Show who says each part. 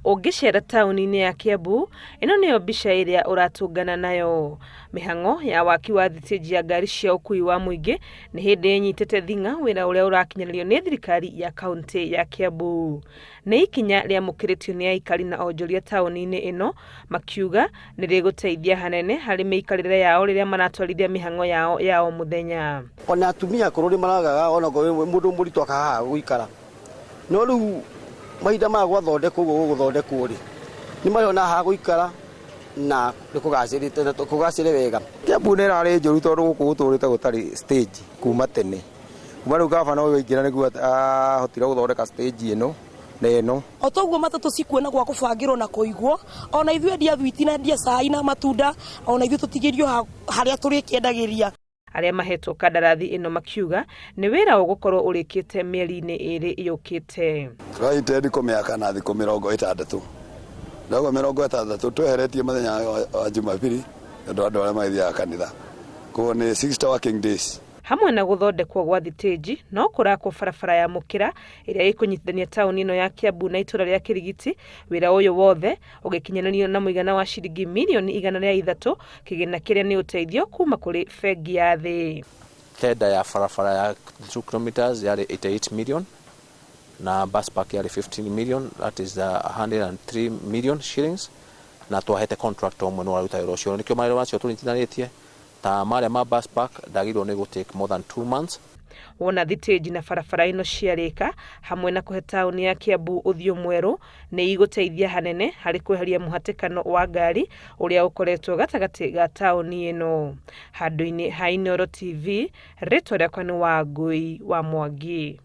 Speaker 1: Ũngĩcera taũni-inĩ ya Kiambu, ĩno nĩyo mbica ĩrĩa ũratũngana nayo. Mĩhang'o ya waki wa thitĩnji ya ngari cia ũkui wa mũingĩ nĩ hĩndĩ ĩnyitĩte thing'a wĩra ũrĩa ũrakinyanĩrio nĩ thirikari ya kauntĩ ya Kiambu. Nĩ ikinya rĩamũkĩrĩtio nĩ aikari na onjoria taũni-inĩ ĩno makiuga nĩ rĩgũteithia hanene harĩ mĩikarĩre yao rĩrĩa maratwarithia mĩhang'o yao ya o mũthenya.
Speaker 2: Ona atumia akũrũ nĩ maragaga ona mũndũ mũritũ akahaga gũikara, no rĩu mahinda maya gwathondekwo ũguo gũgũthondekwo rĩ, nĩ marĩona ha gũikara na nĩ kũgacĩrĩte na kũgacĩre wega.
Speaker 3: Kiambu nĩ ĩrarĩ njũru tondũ gũkũ gũtũrĩte gũtarĩ stage kuma tene. Kuma rĩu gabana ũyũ aingĩra nĩguo ahotire gũthondeka stage ĩno na ĩno.
Speaker 4: O toguo matatũ cikuona gwa kũbangĩrwo na kũigwo, ona ithuĩ endia thwiti na endia cai na matunda, ona ithuĩ tũtigĩrio harĩa tũrĩkĩendagĩria.
Speaker 1: Arĩa mahetwo kandarathi ĩno makiuga nĩ wĩra ũgũkorwo ũrĩkĩte mĩeri-inĩ ĩrĩ yũkĩte.
Speaker 5: Tũraintend kũmĩaka na thikũ 60. Ndauga 60 tweheretie mũthenya wa Jumapili tondũ andũ arĩa magĩthiaga kanitha. Koguo nĩ 60 working days.
Speaker 1: Hamwe na gũthondekwo gwa thitĩnji no kũrakwo barabara ya mũkĩra ĩrĩa ĩkũnyitithania taũni ĩno ya Kiambu na itũra rĩa Kĩrigiti. Wĩra ũyũ wothe ũgĩkinyanĩrio na mũigana wa ciringi mirioni 103, kĩgĩna kĩrĩa nĩ ũteithio kuma kũrĩ bengi ya thĩ.
Speaker 6: Tender ya barabara ya 2 kilometers yarĩ 88 million na bus park yarĩ 15 million, that is 103 million shillings, na twahete contractor ũmwe nĩ ũraruta wĩra ũcio, nĩkĩo mawĩra macio tũnyitithanĩtie ta marĩa ma bus park ndagĩrĩirwo nĩ gũ take more than 2 months.
Speaker 1: Wona thitĩnji na barabara ĩno ciarĩka hamwe na kũhe taũni ya Kiambu ũthiũ mwerũ, nĩ igũteithia hanene harĩ kweheria mũhatĩkano wa ngari ũrĩa ũkoretwo gatagatĩ ga taũni ĩno. Handũ-inĩ ha Inooro TV, rĩtwa rĩakwa nĩ Wangũi wa Mwangi.